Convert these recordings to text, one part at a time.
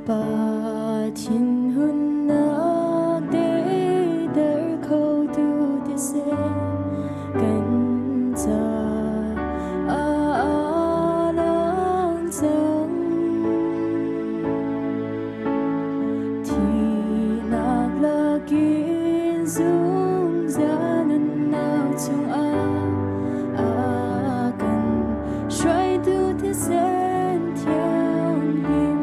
Pa thinhunnak deiter khotu thisen kan ca ah lang cang. Thihnak lakin zungzal nunnak chungah a kan hruaitu thisen thianghlim.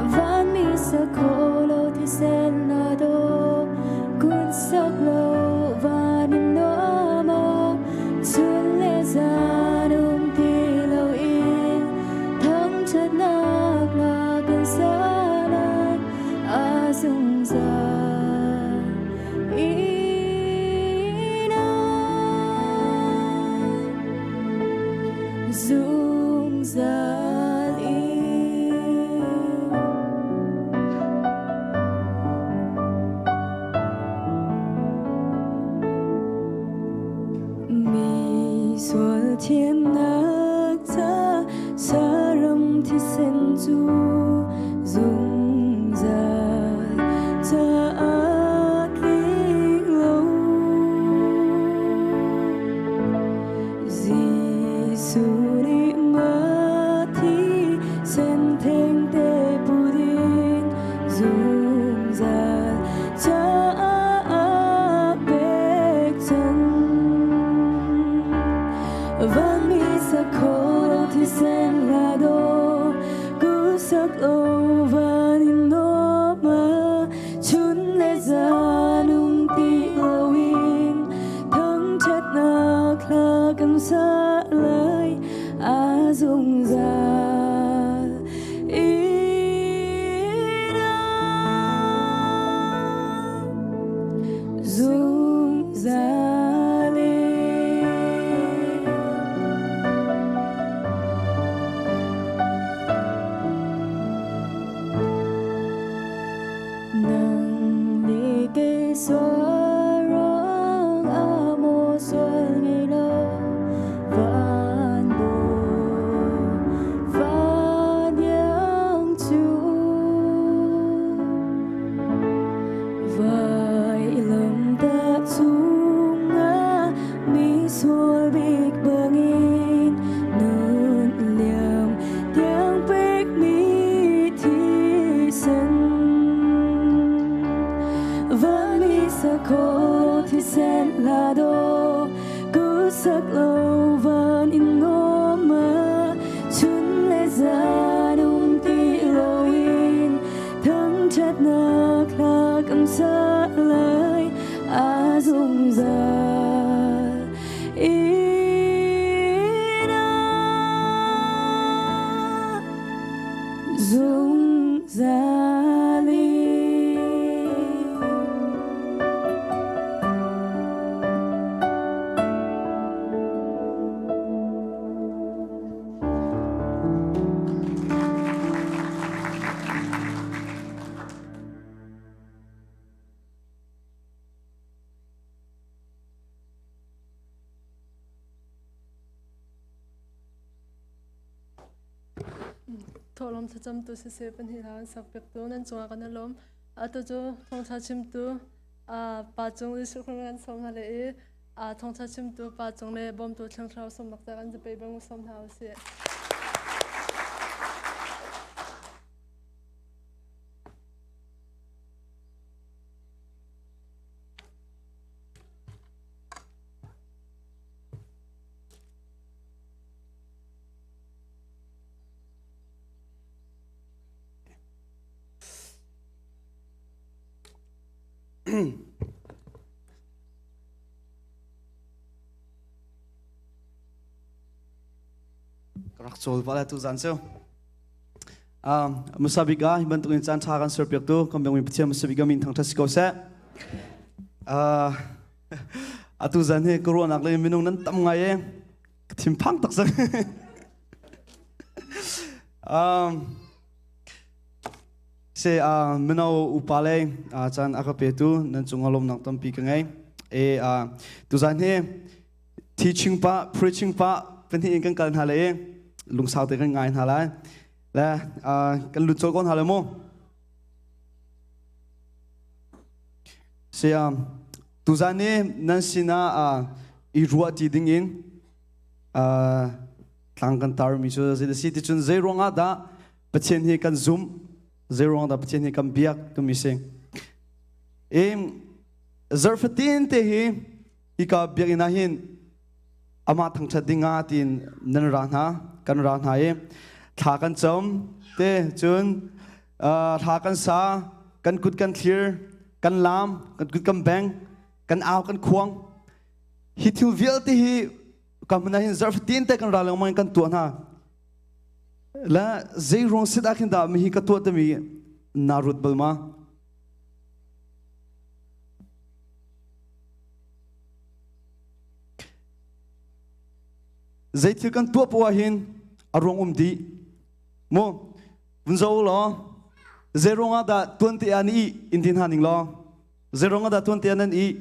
Vanmi sakhaw lo thisen na daw, kun sak lo van in nuam chun le zan um ti loin thangṭhatnak la kan sa lai a zungzal in zungzal in. Mi sual thiannak ca saram thisen cu zungzal caah tling lo. Jesuh nih mah thisen thengte put in zungzal caah a pek cang. Vanmi sakhaw thisen hla daw, kusak lo van in nawma, chun le zan um ti loin thangṭhatnak hla kan sa lai a zungzal in zungzal in. Nang le kei sual ruang ah maw sual ngei lo van bawi van iang cu vailamtah cungah mi sual bik bangin nun liam tiang pekmi thisen vanmi sakhaw thisen la daw kusak lo van in ngoma chun le zan um ti loin thangṭhatnak hla kan sa lai a zungzal in ah zungzal in. Thawhlawm thlacamtu siseh pahnih hla an sak piaktu nan cungah kan i lawm. Atu cu thawngṭha chimtu pa cung Jesuh Khrih kan sawm hna le i thawngṭha chimtu pa cung le bawmtu Thiang Thlarau sawmnak ca kan zapei bang sawm hna usih. Ka rak cawl pah lai tu zan cu. Musabik ah hi bantuk in caan ṭha kan serpiak tu kan biakmi Pathian Musabik min thangṭhat si ko seh. Atu zan hi ka ruahnak le minung nan tam ngai e. Ka thinphang tak cang. Se mino upa le caan a ka petu nan cungah lawmnak tampi ka ngei. E tuzan hi teaching pa preaching pa pahnih in kan kal hna le lungsau te kan ngai hna lai. Le kan lut col kon hna le mu. Siam tuzan ni nan sinah i ruah ti ding in tlang kan tar mi cu zei si ti cun zei ruangah dah Pathian hi kan zumh zei ruangah dah Pathian hi kan biak tumi si. I zarhfatin te hi hika biakinn ah hin amah thangṭhat ding ah tiin nan ra hna kan ra hna i thla kan cam te cun thla kan sa kan kut kan thlir kan laam kan kut kan beng kan au kan khuang hi thil vialte hi ka hmun ah hin zarhfatin te kan ra lengmang in kan tuah hna la zei ruang sit ah khin dah mi hi ka tuah timi na rut bal ma? Zeithil kan tuah poah hin a ruang um dih. Mu, vun zo law, zei ruangah dah tuan te ah ni ih in ti hna ning law, zei ruangah dah tuan te ah nan ih?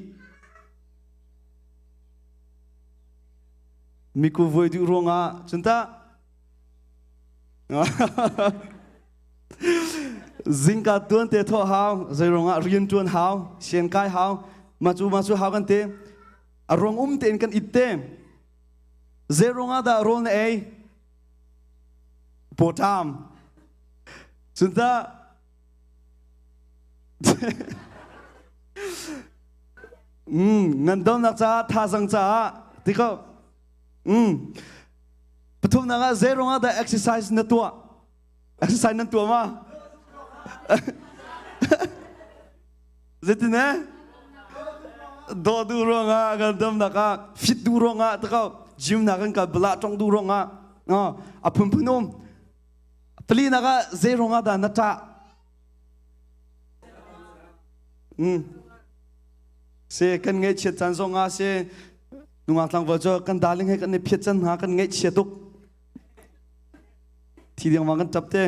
Miku vui duh ruangah cun tah Zingka tuan te thawh hau, zei ruangah rian tuan hau, sian kai hau, ma cu ma cu hau kan ti. A ruang um tein kan it te. Zei ruangah dah rawl na ei? Pawṭam. Cun tah ngandamnak caah thazang caah ti ko. Pathumnak ah zei ruangah dah exercise na tuah? Exercise nan tuah ma? Zeitin eh? Dawh duh ruangah ngandamnak ah fit duh ruangah takau gym na kan kal bala tong duh ruangah a phunphun um. Palinak ah zei ruangah dah na ṭah? Se kan ngaihchiat caan zong ah se nungak tlangval cu kan darling he kan i phiat can hna kan ngaihchia tuk. Thi dengmang kan ṭap te.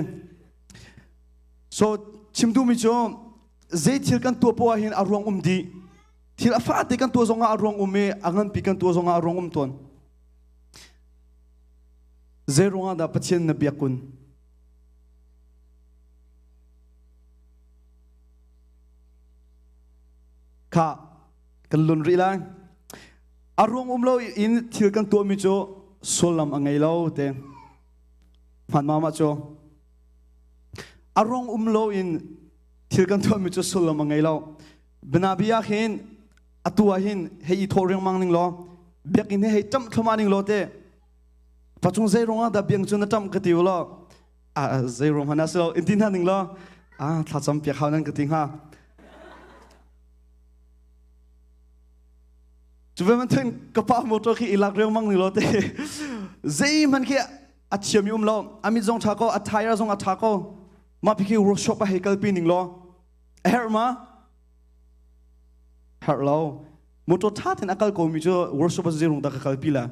So chim duhmi cu zei thil kan tuah poah hin a ruang um dih. Thil a fate kan tuah zongah a ruang um i a nganpi kan tuah zongah a ruang um tawn. Zei ruangah dah Pathian na biak kun? Kha kan lun rih lai. A ruang um lo in thil kan tuahmi cu sullam a ngei lo te. Hman mama cu a ruang um lo in thil kan tuahmi cu sullam a ngei lo. Banabi ah hin atu ah hin hei i thawh riangmang ning law biakinn he hei ṭamh thluahmah ning law te pachung zei ruangah dah biang cu na ṭamh ka ti u law a zei ruang hmanh ah si lo in ti hna ning law a thlacam piak hau nan ka ti hnga. Cu ve man ka pa motor khi i lak riangmang ning law te zeihmanh khi a thiam i um lo a mit zong ṭha ko a tire zong a ṭha ko mah khi workshop a hei kalpi ning law a herh ma? Herh lo. Motor ṭha tein a kal ko mi cu workshop ah zeirung dah ka kalpi la?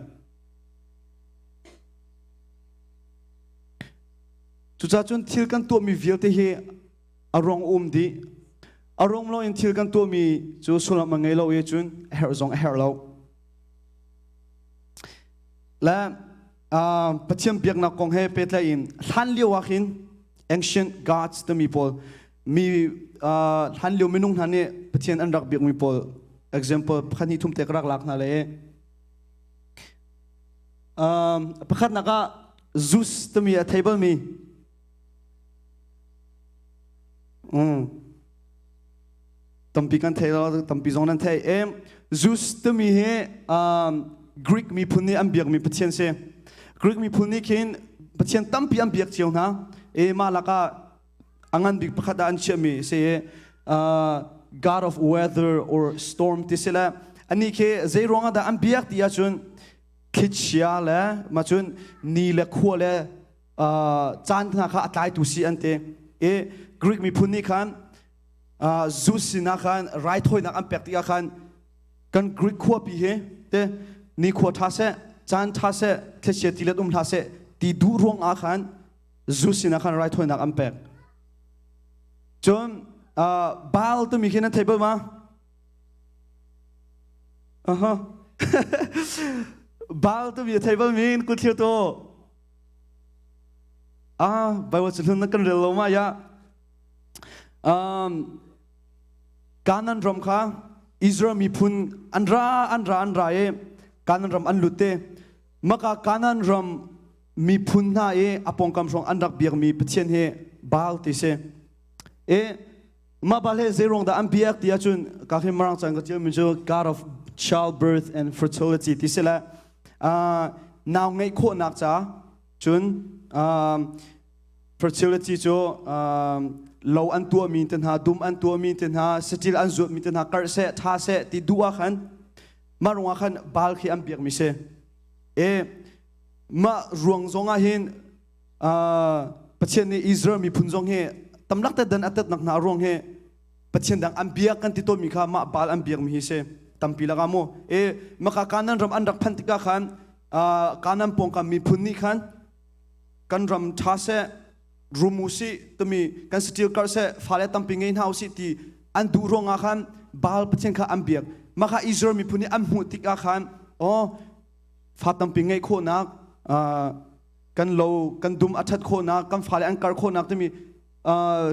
Cucaah cun thil kan tuahmi vialte hi a ruang um dih. A ruang lo in thil kan tuahmi cu sullam a ngei lo i cun a herh zong a herh lo. Le Pathian biaknak kong he pehtlai in hlan lio ah khin ancient gods timi pawl mi hlan lio minung hna nih Pathian an rak biakmi pawl example pakhat hnih thum te ka rak lak hna le pakhatnak ah Zeus timi a thei balmi tampi kan thei lo tampi zong nan thei e Zeus timi hi Greek miphun nih an biakmi pathian si. Greek miphun nih khin pathian tampi an biak cio hna e mah lakah a ngan bik pakhat ah an chiahmi si i God of weather or storm ti si le anih khi zei ruangah dah an biak ti ahcun thlichia le ma cun ni le khua le caan hna kha a tlaitu si an ti i Greek miphun nih khan Zeus sinah khan raithawinak an pek tikah khan kan Greek khuapi hi te ni khua ṭha seh caan ṭha seh thlichia tilet um hlah seh ti duh ruang ah khan Zeus sinah khan raithawinak an pek. Cun Baal timi khi nan thei bal ma? Aha. Baal timi a thei bal mi kut thlir tu. Ah, Bible cahlun na kan rel lo ma ya. Um, Kanan ram kha Israel miphun an ra an ra an ra i Kanan ram an lut te. Maka Kanan ram miphun hna i a pawngkam hrawng an rak biakmi Pathian hi Baal ti si. E mah Baal hi zei ruang dah an biak ti ahcun ka khi Mirang caan ka tialmi cu God of childbirth and fertility ti si le nau ngeih khawhnak ca cun fertility cu lo an tuahmi te hna dum an tuahmi te hna satil an zuatmi te hna karh seh tha seh ti duh ah khan mah ruangah khan Baal khi an biakmi si. E mah ruang zong ah hin Pathian nih Israel miphun zong hi tamlak te dan a tetnak hna ruang hi Pathian dang an biak kan ti tawnmi kha mah Baal an biakmi hi si tampi lakah mu e maka Kanan ram an rak phanh tikah khan Kanan pawngkam miphun nih khan kan ram ṭha seh rum u sih timi kan saṭil karh seh fale tampi ngei hna u sih ti an duh ruangah khan Baal Pathian kha an biak mah kha Israel miphun nih an hmuh tikah khan aw fa tampi ngeih khawhnak kan lo kan dum a ṭhat khawhnak kan fale an kar khawhnak timi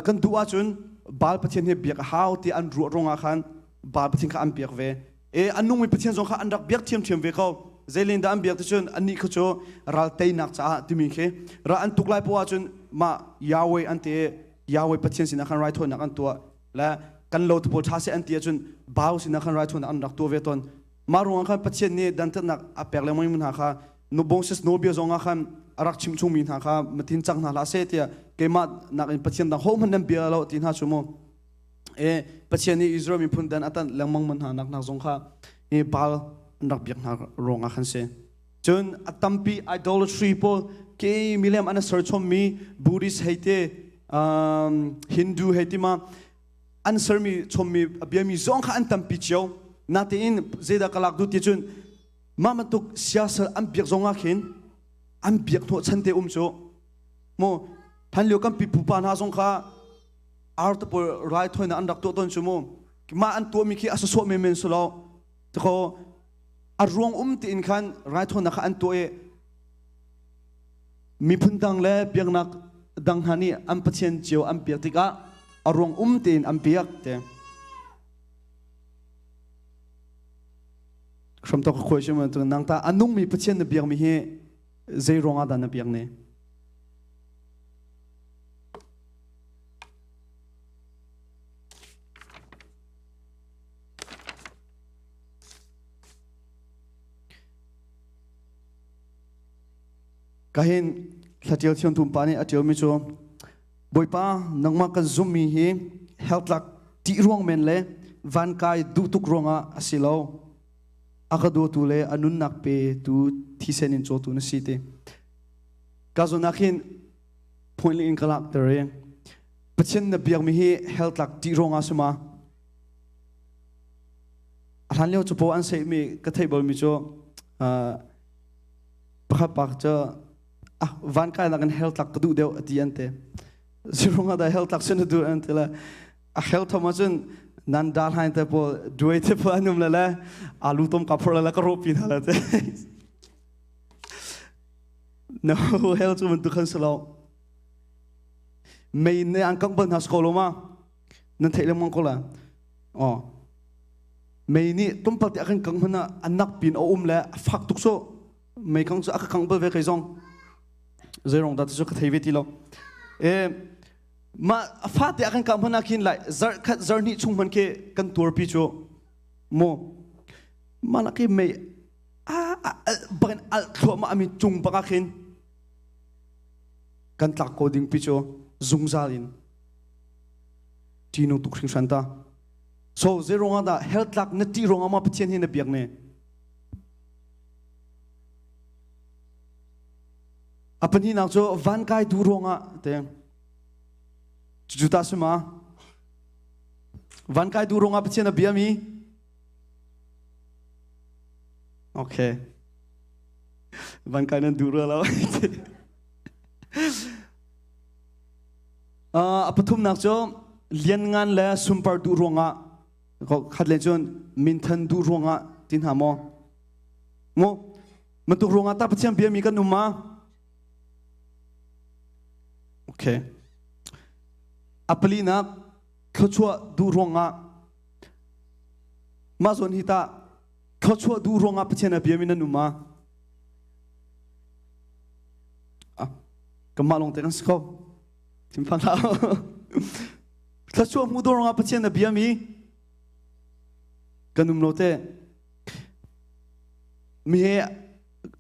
kan duh ahcun Baal Pathian hi biak a hau ti an ruah ruangah khan Baal Pathian kha an biak ve e an nungmi Pathian zong kha an rak biak ṭhiamṭhiam ve ko zeilen dah an biak ti cun annih kha cu ral teinak caah timi khi ral an tuk lai poah ahcun mah Yahweh an ti Yahweh Pathian sinah khan raithawinak an tuah le kan lo pawl ṭha seh an ti ahcun Baal sinah khan raithawinak an rak tuah ve tawn Mah ruangah khan Pathian nih dantatnak a pek lengmang mi hna kha Moses nawlbia zongah khan a rak chim chungmi hna kha matin cang hna hlah seh tiah keimah nakin Pathian dang hohmanh nan bia lo ti hna cu mu. E Pathian nih Israel miphun dan a tanh lengmang man hna nak hna zong kha i Baal an rak biak hna ruangah khan si. Cun a tampi idolatry pawl ke milem an ser chommi Buddhist hei te Hindu hei ti ma an sermi chommi a biami zong kha an tampi cio natein zeidah ka lak duh ti cun mah bantuk siasal an biak zong ah khin an biak hnawh chan te um cu mu hlan lio kan pipupa hna zong kha ar te pawl rai thoina an rak tuah tawn cu mu mah an tuahmi khi a sawsawh menmen si lo tiko a ruang um tiin khan raithawinak kha an tuah i Miphun dang le biaknak dang hna nih an pathian cio an biak tikah a ruang um tein an biak te. Hramtok ka khuai sim nang ta a nungmi pathian na biakmi hi zei ruangah dah na biak ne? Kahin thlatial thiamthum pa nih a ṭialmi cu Bawipa nangmah kan zumhmi hi hell tlak ṭih ruang men le van kai duh tuk ruangah a si lo. A ka dawtu le a nunnak petu thisen in cawtu na si ti. Ka zawn ah khin point in ka lakter i Pathian na biakmi hi hell tlak ṭih ruangah si ma? A hlan lio cu paw an seihmi ka theih balmi cu pakhat pa cu ah van kai nak in hell tlak ka duh deuh a ti an ti zirung ah dah hell tlak sin duh an ti le a hell thom ahcun nan dal hain te pawl duai te pawl an um le le alu tom ka phor le le ka rawh pi hna le te no hell cu bantuk khan si lo mei ne an kang bal hna sko lo ma nan theih lengmang ko la oh Mei nih tlawmpal te a kan kangh hmanh ah a nak pin a um le a fak tuk so mei kang cu a ka kangh bal ve kei zong zeirong dah ti cu ka thei ve ti lo e mah a fa te a kan kangh hmanh ah khin lai zarh khat zarh hnih chung hmanh khi kan tuarpi cu mu mah lak i mei a bakin alh thluahmah ami cung bak ah khin kan tlak ko ding pi cu zungzal in ṭihnung tuk hringhran ta So zei ruangah dah hell tlak na ṭih ruangah maw Pathian hi na biak ne? A pahnihnak cu van kai duh ruangah te. Cucu ta si ma? Van kai duh ruangah Pathian a bia mi? Okay. Van kai nan duh rua lo. A pathumnak cu lianngan le sunpar duh ruangah khat le cun minthan duh ruangah ti hna maw mu bantuk ruangah ta Pathian biami kan um ma? Okay. A palinak thluachuah duh ruangah mah zawn hi tah thluachuah duh ruangah Pathian a biami nan um ma? Ah, kanmah lawng te kan si ko. Thinphang hlah. Thluachuah hmuh duh ruangah Pathian a biami kan um lo te. Mi he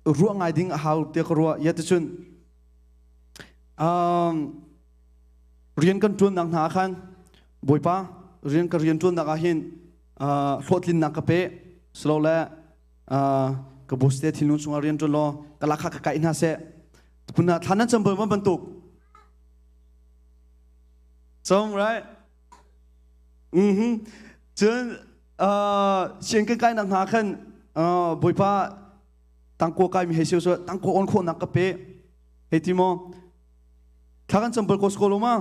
ruah ngai ding a hau te ka ruah. Ya ticun rian kan ṭuannak hna ah khan Bawipa rian ka rian ṭuannak ah hin hlawhtlinnak ka pe silole ka boss te thinlung chungah rian ṭuan law ka lakha ka kaih hna seh phun hna thlan nan cam bal ma bantuk cong right mhm cun sian kan kainak hna khan Bawipa tangkua kai mi hei siu so tangkua on khawhnak ka pe hei ti maw thla kan cam bal ko ko lo ma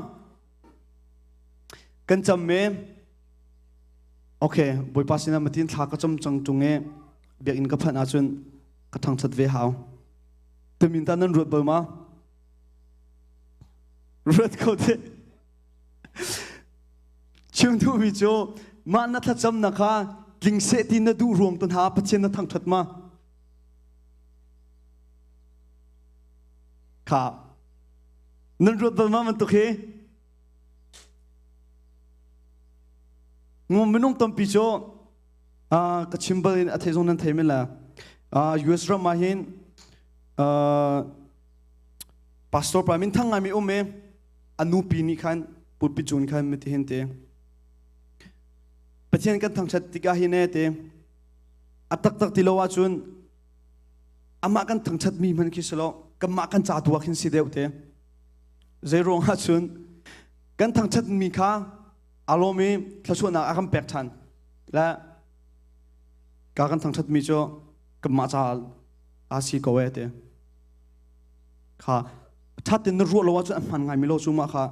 kan cam me okay bawipa sinah matin thla ka cam cang tung e biakinn ka phanh ahcun ka thangthat ve hau tumin ta nan ruat bal ma ruat ko te Chim duhmi cu mah na thlacamnak kha tling seh ti na duh ruang tu hna Pathian na thangṭhat ma? Kha nan ruat bal ma bantuk hi? Minung tampi cu ka chim bal in a thei zong nan thei men la. US ram ah hin pastor pa min thang ngaimi um i a nupi nih khan pulpit cun khan miti hin te Pathian kan thangṭhat tikah hin e te a taktak ti lo ahcun amah kan thangṭhat mi hmanh khi si lo kanmah kan ca tu ah khin si deuh te zei ruang ahcun kan thangṭhat mi kha a lawm i thluachuahnak a kan pek ṭhan le ka kan thangṭhat mi cu kanmah ca a si ko e te kha ṭhat in na ruah lo ahcun a hman ngaimi lo cu mah kha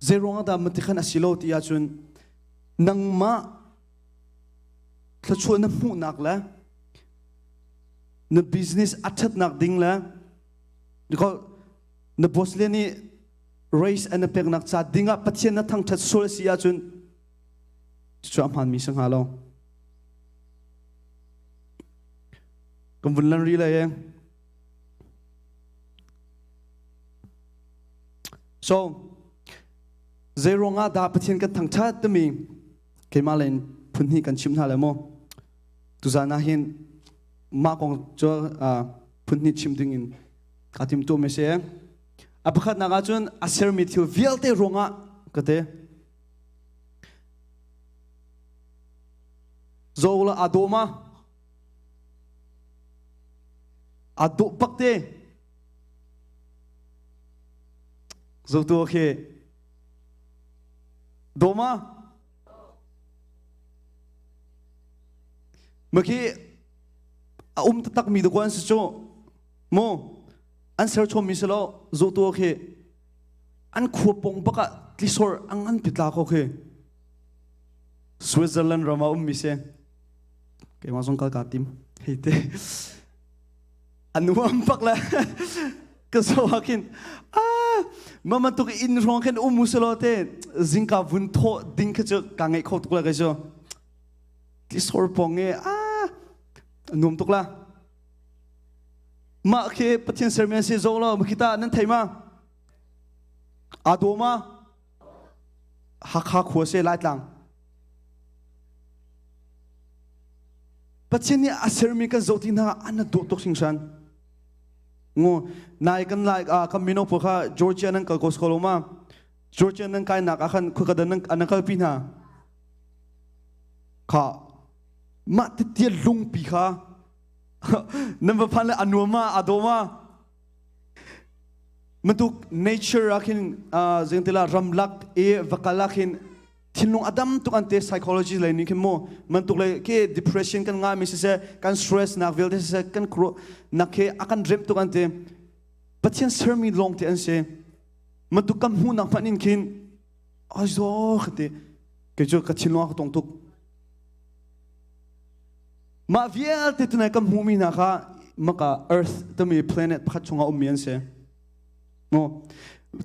zei ruangah dah mati khan a si lo ti ahcun nangmah thluachuah na hmuhnak le na business a ṭhatnak ding le na boss le nih raise an na peknak ca dingah Pathian na thangṭhat sual a si ahcun cucu a hmaanmi si hnga lo. Kan vun lan rih lai e. So, zei ruangah dah Pathian kan thangṭhat timi keimah le phun hnih kan chim hna le maw? Tuzan ah hin mah kong cu phun hnih chim ding in kaa tim tu mi si. A pakhatnak ah cun a sermi thil vialte ruangah ka ti. Zo la aa dawh ma? Aa dawh bak te. Zotu khi dawh ma? Makhi a um taktak mi dawh an si cu mu an ser chom mi si lo zotu khi an khua pong bak ah tlisor ang an pitla ko khi Switzerland ram ah ummi si. Keimah zong kal kaa tim. Hei te. A nuam bak le ka so ah khin ah mama tuk inn hrawng khin um usilo te zingka vun thawh ding kha cu ka ngeih kho tuk la kai cu. Tisor pong e ah nuam tuk la. Mah khi Pathian sermi an si zo lo makita nan thei ma? Aa ma? Hakha khua se Laitlang. Pathian nih a sermi kan zoh ti hna an dawh tuk hringhran. Ngo nai kan lai kan mino pawl kha Georgia nan kal ko ko ma Georgia nan kai nak ah khan khuakadan nan an kalpi hna. Kha mah titia lungpi kha nan va phan le a nuam ma a daw ma Matuk nature ah khin zingtila ramlak i vakal ah khin thinlung adam tuk an te psychology lei nih khin mu mantuk le ke depression kan ngah mi siseh kan stress nak vialte siseh kan kro nak he akan rem tuk an te Pathian sermi lawng te an si mantuk kan hmuh nak hmanh in khin ai zo khate ke chu ka thinlung ka tong tuk Mah vialte tunai kan hmuhmi hna kha maka Earth timi planet pakhat chungah ummi an si. Mo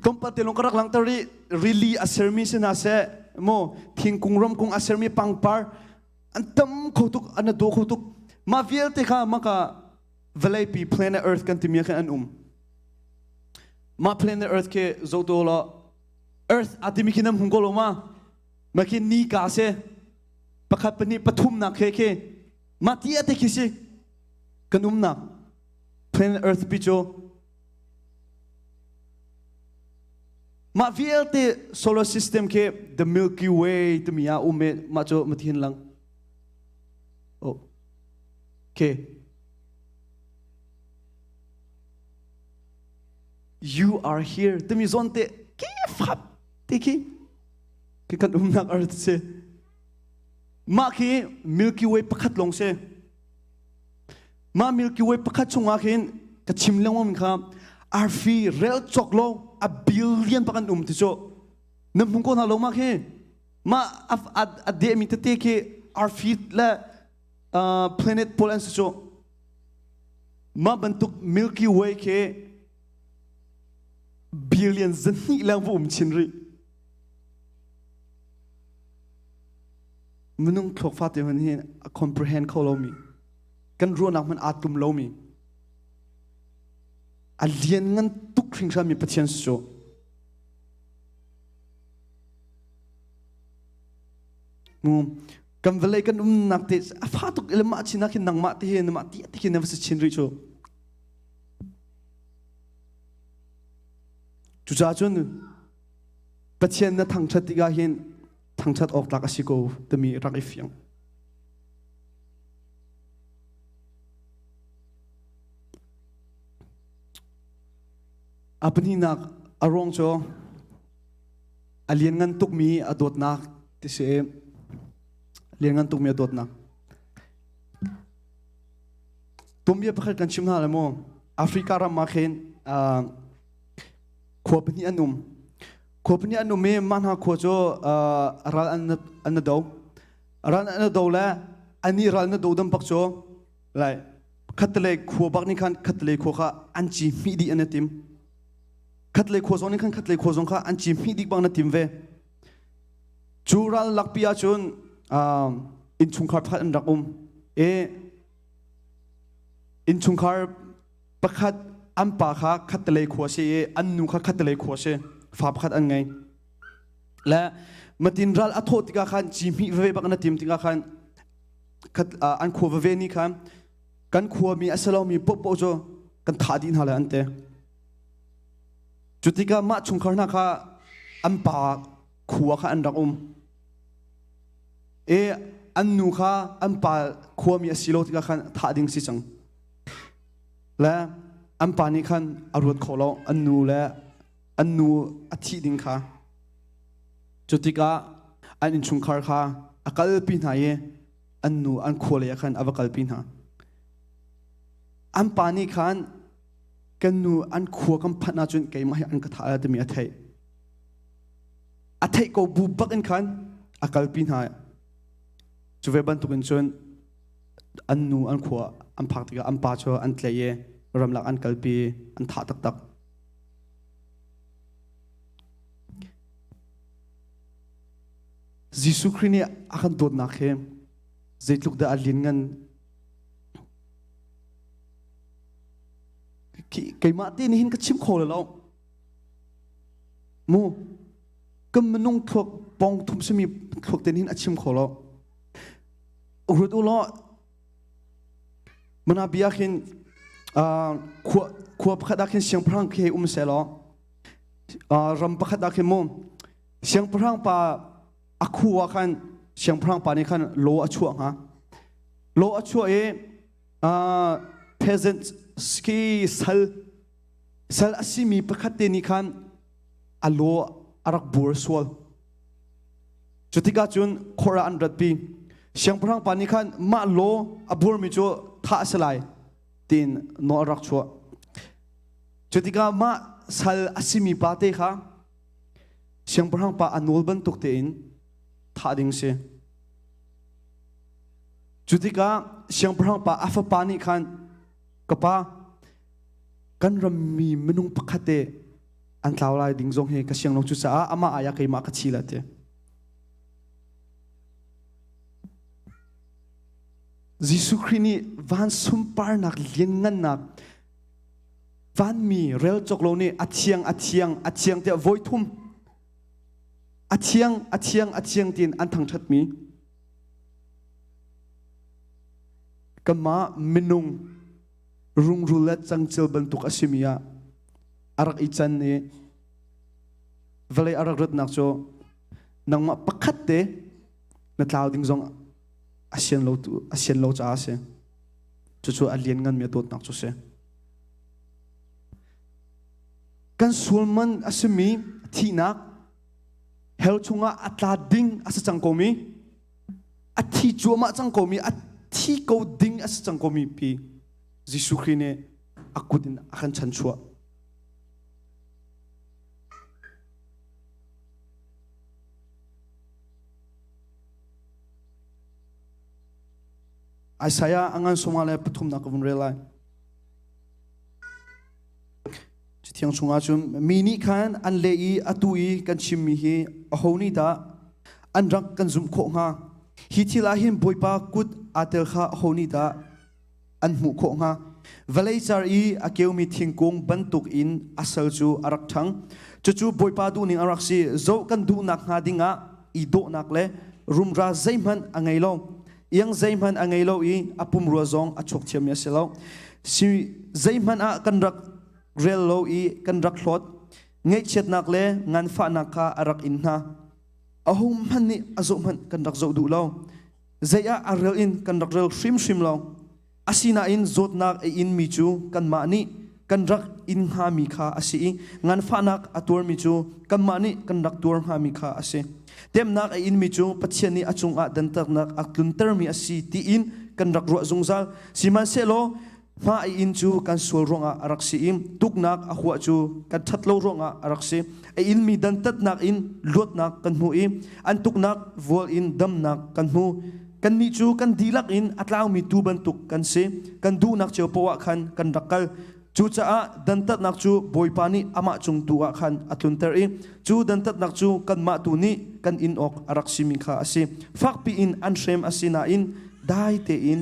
tlawmpal te lawng ka rak langhter i rili a sermi si hna seh mo thingkung ramkung a sermi pangpar an tam kho tuk an daw kho tuk mah vialte kha maka vawleipi planet earth kan timi ah khan an um mah planet earth khi zoh law earth a timi khi nam hung ko lo ma ma khi ni ka se pakhat pahnih pathum nak khe khi mah ti ate khi si kan umnak planet earth pi cu Mah vialte solar system khi the Milky Way timi ah um i mah cu mathin lang. Oh. Okay. You are here timi zawn te ki fap ti khi khi kan umnak earth si. Mah khi Milky Way pakhat lawng si. Mah Milky Way pakhat chungah khin ka chim lengmang kha arfi rel cawk lo a billion bak an um ti cu na hmu ko hna lo ma khi mah a dehmi tete khi arfi le planet pawl an si cu mah bantuk Milky Way khi billion zahnih leng va um chin rih minung thluak fate hmanh hi a comprehend kho lomi kan ruahnak hmanh aa tum lomi a lian ngan tuk hringhranmi Pathian si cu mu kan vawlei kan umnak te a fa tuk le mah chin ah khin nangmah te hi mah ti te khin na va si chin rih cu cucaah cun Pathian na thangṭhat tikah hin thangṭhat awk tlak a si ko timi rak i fiang. A pahnihnak a ruang cu a lianngan tukmi a dawtnak ti si i lianngan tukmi a dawtnak. Tumbia pakhat kan chim hna le mu Africa ram ah khin khua pahnih an um. Khua pahnih an um i mah hna khua cu ral an na do. Ral an na do le ani ral na do dam bak cu lai khatlei khua bak nih khan khatlei khua kha an ci hmih dih an i tim. Khatlei khua zong nih khan khatlei khua zong kha an ci hmih dih bang na tim ve. Cu ral lakpi ahcun innchungkhar pakhat an rak um. I innchungkhar pakhat an pa kha khattelei khua si i an nu kha khattelei khua si fa pakhat an ngei le matin ral a thawh tikah khan ci hmih veve bak na tim tikah khan khat an khua veve ni khan kan khua mi a si lomi popo cu kan thah dih hna le an te cu tikah mah chungkhar hna kha an pa khua kha an rak um e an nu kha an pa khuami a si lo tikah khan thah ding si cang Le an pa nih khan a ruat kho lo an nu le an nu a thih ding kha. Cu tikah an innchungkhar kha a kalpi hna i an nu an khua lei ah khan a va kalpi hna. An pa nih khan kan nu an khua kan phanh ahcun keimah hi an ka thah lai timi a theih. A theih ko bu bak in khan a kalpi hna. Cu ve bantukin cun an nu an khua an phak tikah an pa cu an tlaih i ramlak an kalpi an thah taktak. Jesuh Khrih nih a kan dawtnak hi zeitluk dah a lianngan keimah te nih hin ka chim kho lo mu kan minung thluak pong thum simi thluak te nih hin a chim kho lo Ruat u law mana bia khin khua khua pakhat ah khin siangpahrang khi hei um seh law ram pakhat ah khin mu siangpahrang pa a khu ah khan siangpahrang pa nih khan law a chuah hnga law a chuah i peasant ski sal sal a simi pakhat te nih khan a law a rak bur sual Cu tikah cun khor ah an ratpi. Siangpahrang pa nih khan mah law a burmi cu thah a si lai tiin nawl a rak chuah. Cu tikah mah sal a simi pa te kha siangpahrang pa a nawl bantuk tein thah ding si. Cu tikah siangpahrang pa a fapa nih khan ka pa kan rammi minung pakhat te An tlau lai ding zong hi ka siang lo cucaah amah ai ah keimah ka thi la ti. Jesuh Khrih nih van sunparnak lianngannak vanmi rel cawk lo nih a thiang a thiang a thiang tiah voi thum a thiang a thiang a thiang tiin an thangṭhatmi kanmah minung rungrul le cangcel bantuk a simi ah a rak i can i vawlei a rak ratnak cu nangmah pakhat te na tlau ding zong a sian lo tu a sian lo caah a si. Cucu a liannganmi a dawtnak cu si. Kan sual man a simi thihnak hell chungah a tla ding a si cang komi a thi cuahmah cang komi a thi ko ding a si cang komi pi Jesuh Khrih nih a kut in a kan chanchuah. Isaiah a ngan sawma le pathumnak ka vun rel lai. Cathiang chungah cun mi nih khan an leh i atu i kan chimmi hi aho nih dah an rak kan zumh khawh hnga? Hi thil ah hin Bawipa kut aa tel kha aho nih dah an hmuh khawh hnga? Vawlei car i a keumi thingkung bantuk in a sal cu a rak ṭhang. Cucu Bawipa duhning a rak si. Zoh kan duhnak hnga dingah i dawhnak le rumra zeihmanh a ngei lo. Iang zeihmanh a ngei lo i a pumrua zong a chuak thiammi a si lo. Si zeihmanh ah kan rak rel lo i kan rak hlawt. Ngaihchiatnak le nganfahnak kha a rak in hna. Ahohmanh nih a zoh hmanh kan rak zoh duh lo. Zei ah a rel in kan rak rel hrimhrim lo. Asinain zawtnak a inmi cu kanmah nih kan rak in hngami kha a si i nganfahnak a tuarmi cu kanmah nih kan rak tuar hngami kha a si. Temnak a inmi cu Pathian nih a cungah dantatnak a tluntermi a si tiin kan rak ruah zungzal. Sihmanhsehlaw hma a in cu kan sual ruangah a rak si i tuknak a huah cu kan ṭhat lo ruangah a rak si. A inmi dantatnak in luatnak kan hmu i an tuknak vual in damnak kan hmu. Kannih cu kan dihlak in a tlaumi tuu bantuk kan si. Kan duhnak cio poah khan kan rak kal. Cucaah dantatnak cu Bawipa nih amah cung tu ah khan a tlunter i cu dantatnak cu kanmah tu nih kan in awk a rak simi kha a si. Fakpi in an hrem a si nain dai tein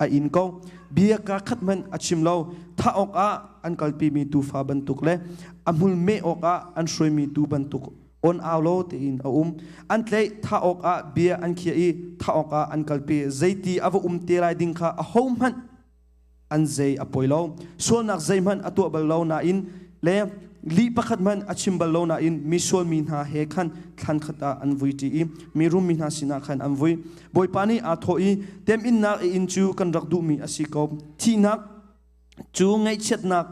a in ko. Bia kaa khat hmanh a chim lo. Thah awkah an kalpimi tuufa bantuk le a hmul meh awkah an hruaimi tuu bantuk on au lo tein a um. An tlaih thah awkah bia an khiah i thah awkah an kalpi. Zeiti a va um te lai ding kha ahohmanh an zei a poi lo. Sualnak zeihmanh a tuah bal lo nain le lih pakhat hmanh a chim bal lo nain mi sualmi hna he khan thlan khat ah an vui ṭi i mi rummi hna sinah khan an vui. Bawipa nih aa thawh i temhinnak i inn cu kan rak duhmi a si ko. Thihnak cu ngaihchiatnak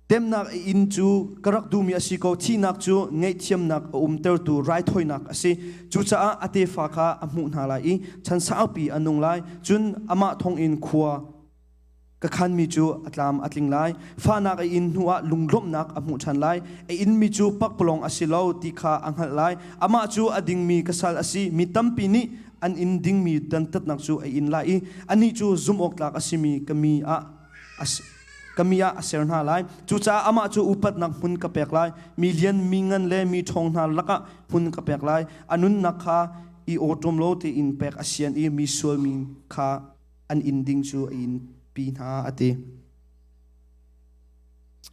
temnak i inn cu ka rak duhmi a si ko. Thihnak cu ngaihthiamnak a umtertu raithawinak a si. Cucaah a tefa kha a hmuh hna lai i chan saupi a nung lai. Cun amah thawngin khua Ka khanmi cu a tlam a tling lai. Fahnak a in hnuah lunglawmhnak a hmuh ṭhan lai. A inmi cu pakpalawng a si lo ti kha a hngalh lai. Amah cu a dingmi ka sal a si. Mi tampi nih an in dingmi dantatnak cu a in lai i anih cu zumhawktlak a simi ka mi ah a si ka mi ah a ser hna lai. Cucaah amah cu upatnak hmun ka pek lai. Mi lian, mi ngan le mi ṭhawng hna lakah hmun ka pek lai. A nunnak kha i awṭom lo tein pek a sian i mi sualmi kha an inn ding cu a in pi hna a ti.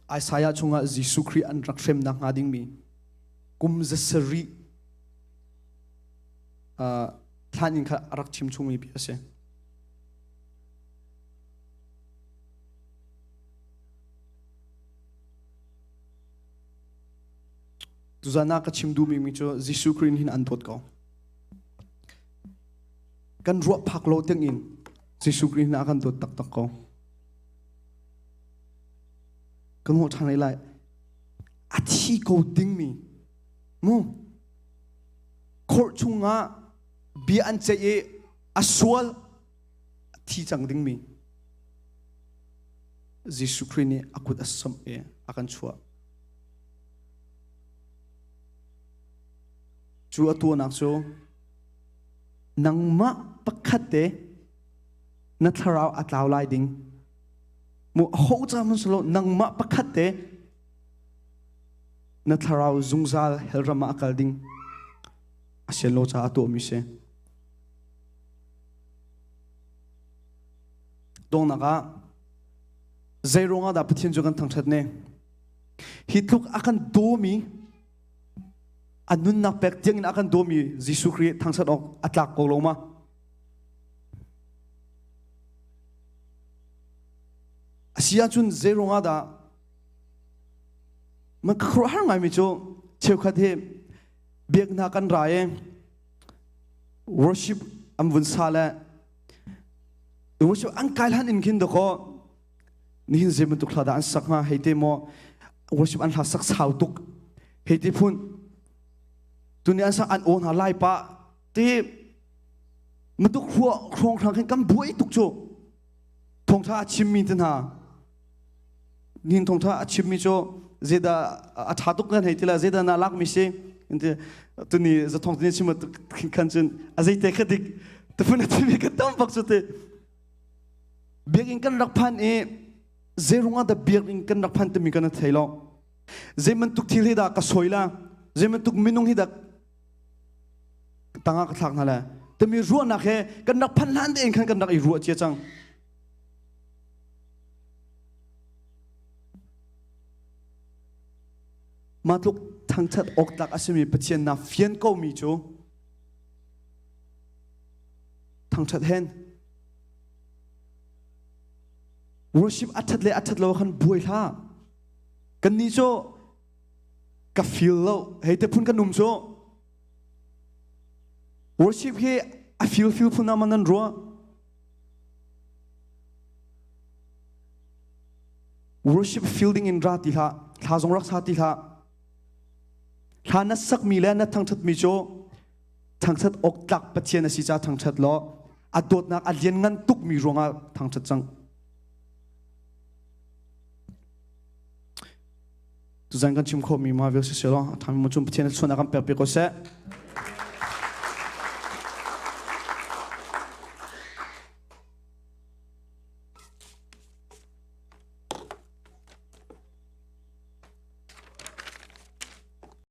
Isaiah chungah Jesuh Khrih an rak hremnak hnga dingmi kum zasarih thlan in kha a rak chim chungmi bia a si. Tuzan ah ka chim duhmi mi cu Jesuh Khrih hin an dawt ko. Kan ruah phak lo tiangin Jesuh Khrih nih a kan dawt taktak ko. Kan hmuh ṭhan lai. A thi ko dingmi mu court chungah bia an ceih i a sual a thi cang dingmi Jesuh Khrih nih a kut a samh i a kan chuah. Cu a tuahnak cu nangmah pakhat te na thlarau a tlau lai ding mu ho ca hmanh silo nangmah pakhat te. Na thlarau zungzal hell ram ah a kal ding a sian lo caah a tuahmi si. Dongnak ah zei ruangah dah Pathian cu kan thangṭhat ne? Hi tluk a kan dawmi a nunnak pek tiangin a kan dawmi Jesuh Khrih thangṭhat awk a tlak ko lo ma? A si ahcun zei ruangah dah man ka khuaruahhar ngaimi cu cheukhat hi biaknak kan ra i worship an vun sa le worship an kai hlan in khin dakaw nihin zei bantuk hla dah an sak hnga hei te maw worship an hla sak sau tuk hei ti phun tuni an sak an aw hna lai pa ti matuk hruah hrawng hrang khin kan buai tuk cu thawngtha a chimmi te hna Nin thawngtha a chimmi cu zeidah a ṭha tuk nan hei ti la zeidah na lakmi si inti tuni zathong tuni chim khan cun a zeite kha dik tafun a timi ka tam bak cu te biakinn kan rak phan i zeirung ah dah biakinn kan rak phan timi kan thei lo zei bantuk thil hi dah ka sawi la zei bantuk minung hi dah tangah ka thlak hna le timi ruahnak he kan rak phan hlan tein khan kan rak i ruah cia cang Mah tluk thangṭhat awk tlak a simi Pathian naa fian komi cu thangṭhat hen. Worship a ṭhat le a ṭhat lo khan buai hlah. Kannih cu ka feel lo. Hei te phun kan um cu. Worship hi a feel feel phun ah man nan ruah. Worship fielding in ra ti hlah, thla zong rak sa ti hlah. Hla na sakmi le na thangṭhatmi cu thangṭhat awk tlak Pathian a si caah thangṭhat law a dawtnak a lianngan tukmi ruangah thangṭhat cang. Tuzan kan chim khawhmi ma vial si selaw a thami mo cung Pathian a chuan a kan pek piak ko seh.